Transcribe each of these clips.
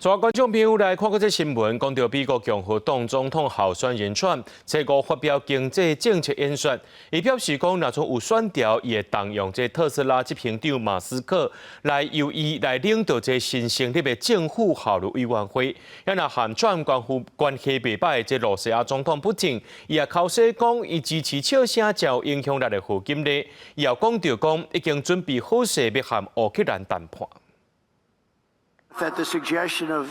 所以觀眾朋友來看過這新聞，講到美國共和黨總統候選人川這個發表經濟政策演說，伊表示講，若講有選著，伊會動用這特斯拉執行長馬斯克來由伊來領導這新成立的政府效率委員會。啊若和川關乎關係袂䆀的這羅西亞總統普丁，伊也剾洗講，伊支持笑聲誠有影響力的賀錦麗，伊又講著講已經準備好勢欲和烏克蘭談判。 At the suggestion of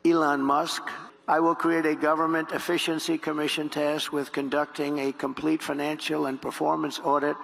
Elon Musk, I will create a government efficiency commission tasked with conducting a complete financial and performance audit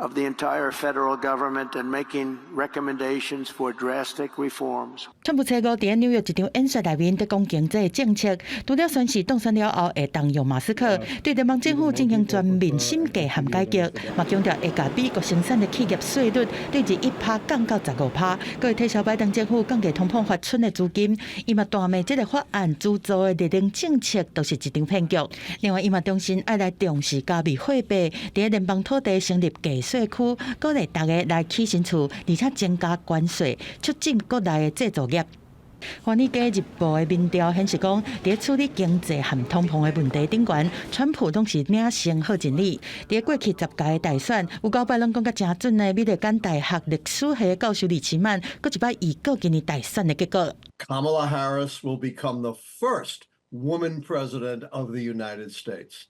of the entire federal government and making recommendations for drastic reforms. 川普初五佇紐約一場演說內面，佇講經濟政策，除了宣示當選了後會動用馬斯克對聯邦政府進行全面審計和改革，嘛強調會共美國生產的企業稅率對21趴降到15趴，閣會撤銷拜登政府降低通膨發出的資金。伊嘛大罵這个法案資助的熱能政策都是一場騙局。另外，伊嘛重申愛來重視加密貨幣，佇聯邦土地成立計稅區，鼓勵大家來起新厝，而且增加關稅，促進國內的製造業。華爾街日報的民調顯示講，佇處理經濟和通膨的問題頂懸，川普攏是領先賀錦麗。佇過去10屆的大選，有九擺攏講甲誠準的密歇根大學歷史系教授李奇曼，閣一擺預告今年大選的結果。 Kamala Harris will become the first woman president of the United States。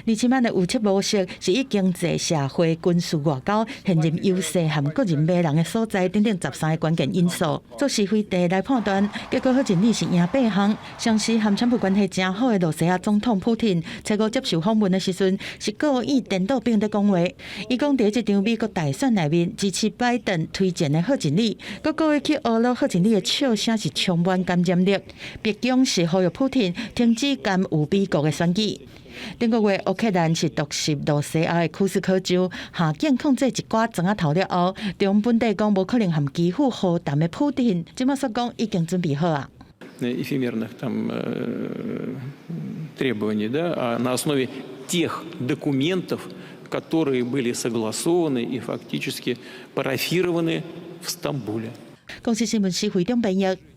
李奇曼的預測模式是以經濟、社會、軍事、外交、現任優勢和個人迷人的所在等等13个關鍵因素做是非題來判斷。結果賀錦麗是贏八項。相時和川普關係誠好的羅西亞總統普丁，初五接受訪問的時陣，是故意顛倒反佇講話。伊講佇這場美國大選內面支持拜登推薦的賀錦麗，閣故意去呵咾賀錦麗的笑聲是充滿感染力。白宮是呼籲普丁停止干預美國的選舉。頂個月，烏克蘭是突襲羅西亞的庫斯克州，下境控制一寡莊仔頭了後，中本底講無可能和基輔和談的普丁，這馬說講已經準備好啊。 Эфемерных там требований, да, а на основе тех документов, которые были согласованы и фактически парафированы в Стамбуле. 公視新聞施惠中編譯。